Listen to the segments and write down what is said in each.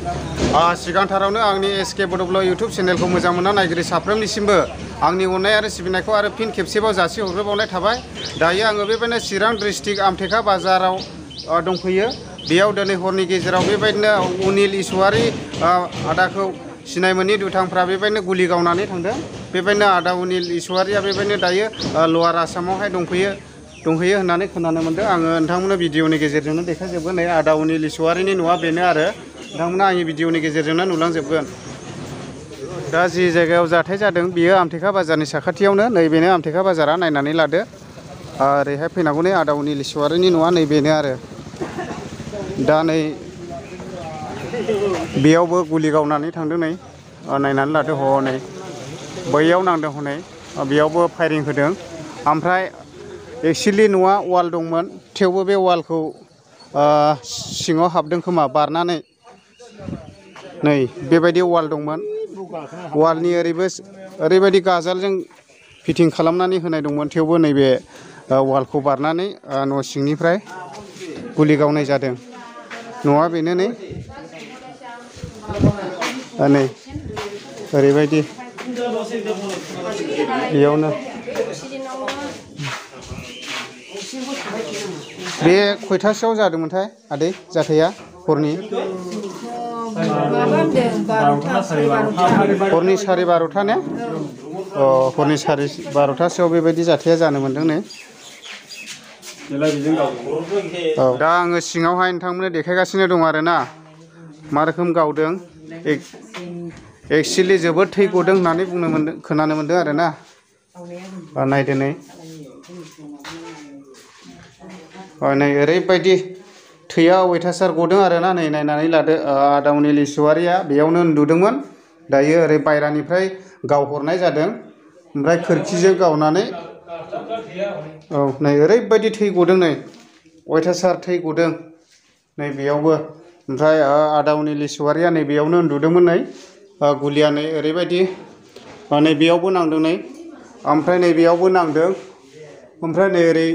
सिगांथारावनो आंनि SK बड'ब्ल YouTube चेनेलखौ मोजां मोनना नायगिरि साफ्रोमनिसिमबो आंनि अननाय आरो सिबिनायखौ आरो फिन खेबसेबाव जासिहरग्रोबावनाय थाबाय। दायो आङो बेबायदिनो चिरां डिस्ट्रिक्ट आमटेका बाजाराव दंफैयो। बेयाव दिनै हरनि गेजेराव बेबायदिनो अनिल इसवारी आदाखौ सिनाय मोनि दुथांफ्रा बेबायदिनो गुलि गावनानै थांदों। बेबायदिनो आदा अनिल इसवारीया बेबायदिनो दायो लवार आसामावहाय दंहैयो होननानै खोनानो मोन्दों। आङो नोंथांमोननो भिडिअनि गेजेरजोंनो देखायजोबगोन। नै आदा अनिल इसवारीनि न'आ बेनो आरो नोंथांमोना आंनि भिडिअनि गेजेरजोंनो नुलांजोबगोन। दा जि जायगायाव जाथाय जादों बियो आमटेका बाजारनि साखाथियावनो। नैबेनो आमटेका बाजारा, नायनानै लादो। ओरैहाय फैनांगौ नै आदा अनिल इसवारीनि न'आ नैबेनो आरो। दा नै बेयावबो गुलि गावनानै थांदों। नै नायनानै लादो, हनै बैयाव नांदों, हनै बेयावबो फायरिं होदों। ओमफ्राय एक्सुवेलि न'आ वाल दंमोन, थेवबो बे वालखौ सिङाव हाबदों खोमा बारनानै। नै बेबायदि वाल दंमोन, वालनि ओरैबायदि गाजालजों फिटिं खालामनानै होनाय दंमोन, थेवबो नैबे वालखौ बारनानै न' सिंनिफ्राय गुलि गावनाय जादों। न'आ बेनो नै ओरैबायदि बेयावनो बे खयथासोआव जादोंमोनथाय आदै जाथाया? हरनि 12:30 ने? हरनि 12:30 बेबायदि जाथाया जानो मोन्दों नै। दा आङो सिङावहाय नोंथांमोननो देखायगासिनो दं आरोना मा रोखोम गावदों। एक्सुवेलि जोबोद थै गदों होननानै खोनानो मोन्दों आरोना। नायदो नै ओरैबायदि थैया अयथासार गदों आरोना। नै नायनानै लादो, आदा अनिल इसवारीया बेयावनो उन्दुदोंमोन। दायो ओरै बायरानिफ्राय गावहरनाय जादों, ओमफ्राय खोरखिजों गावनानै नै ओरैबायदि थै गदों, नै अयथासार थै गदों नै बेयावबो। ओमफ्राय आदा अनिल इसवारीया नै बेयावनो उन्दुदोंमोन। नै गुलिया नै ओरैबायदि नै बेयावबो नांदों, नै ओमफ्राय नै बेयावबो नांदों, ओमफ्राय नै ओरै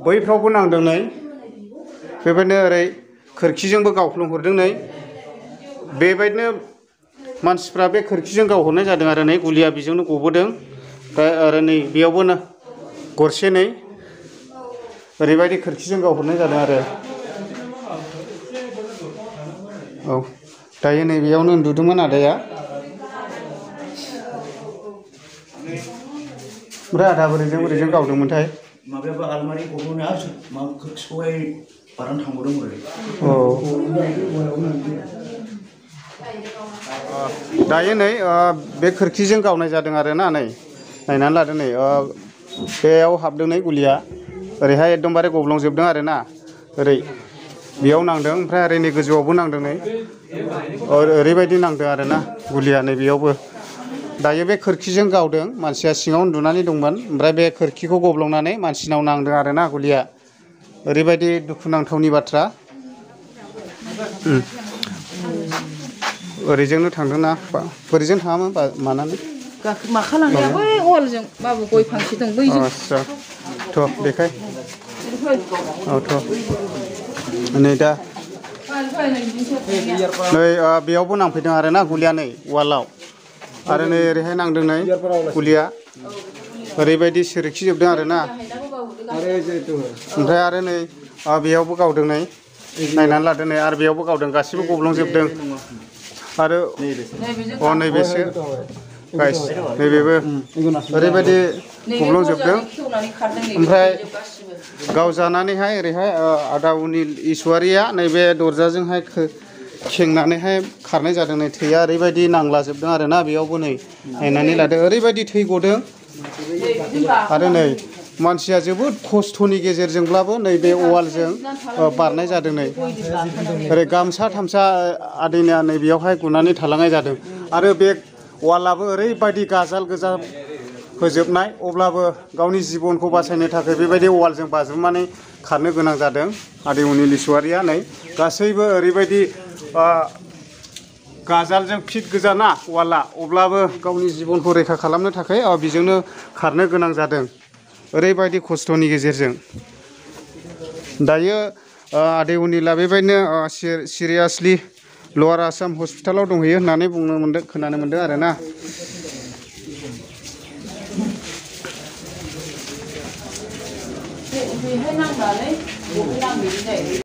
बैफ्रावबो नांदों। नै बेबायदिनो ओरै खोरखिजोंबो गावफ्लंहरदों। नै बेबायदिनो मानसिफ्रा बे खोरखिजों गावहरनाय जादों आरो नै गुलिया बेजोंनो गबोदों। ओमफ्राय आरो नै बेयावबो गरसे नै ओरैबायदि खोरखिजों गावहरनाय जादों आरो। दायो नै बेयावनो उन्दुदोंमोन आदाया। ओमफ्राय आदा बोरैजों गावदोंमोनथाय? माबायाबो आलमारि गब्लंना खोरखिखौहाय बारनानै थांबावदों हरै। दायो नै बे खोरखिजों गावनाय जादों आरोना। नै नायनानै लादो, नै बेयाव हाबदों नै गुलिया, ओरैहाय एकदमबारे गब्लंजोबदों आरोना। ओरै बेयाव नांदों, ओमफ्राय ओरै नै गोजौआवबो नांदों। नै ओरैबायदि नांदों आरोना गुलिया नै बेयावबो। दायो बे खोरखिजों गावदों, मानसिया सिङाव उन्दुनानै दंमोन, ओमफ्राय बे खोरखिखौ गब्लंनानै मानसिनाव नांदों आरोना गुलिया। ओरैबायदि दुखुनांथावनि बाथ्रा। ओरैजोंनो थांदोंना, बोरैजों थाङामोन मानानै? माखालांनाया बै वालजों माबा गय फांसे दं बैजों। आस्सा देखाय। नै दा नै बेयावबो नांफैदों आरोना गुलिया, नै वालाव। आरो नै ओरैहाय नांदों नै गुलिया, ओरैबायदि सोरखिजोबदों आरोना। ओमफ्राय आरो नै बेयावबो गावदों, नै नायनानै लादो। नै आरो बेयावबो गावदों, गासिबो गब्लंजोबदों। आरो नैबेसो गाइस, नैबेबो ओरैबायदि गब्लंजोबदों। ओमफ्राय गावजानानैहाय ओरैहाय आदा अनिल इसवारीया नैबे दरजाजोंहाय खेंनानैहाय खारनाय जादों। नै थैया ओरैबायदि नांलाजोबदों आरोना बेयावबो। नै नायनानै लादो, ओरैबायदि थै गदों। आरो नै मानसिया जोबोद खस्थ'नि गेजेरजोंब्लाबो नैबे वालजों बारनाय जादों। नै ओरै गामसा थामसा आदैना नै बेयावहाय गुनानै थालांनाय जादों। आरो बे वालाबो ओरैबायदि गाजाल गोजा होजोबनाय, अब्लाबो गावनि जिबनखौ बासायनो थाखाय बेबायदि वालजों बाज्रुमनानै खारनो गोनां जादों आदै अनिल इसवारीया। नै गासैबो ओरैबायदि गाजालजों फिट गोजाना वाला, अब्लाबो गावनि जिबनखौ रैखा खालामनो थाखाय बेजोंनो खारनो गोनां जादों, ओरैबायदि खस्थ'नि गेजेरजों। दायो आदै अनिला बेबायदिनो सिरियासलि लवार आसाम हस्पिटालाव दंहैयो होननानै बुंनो मोनदों खोनानो मोनदों आरो ना बेहाय नांनानै बबे नांहैयो जायो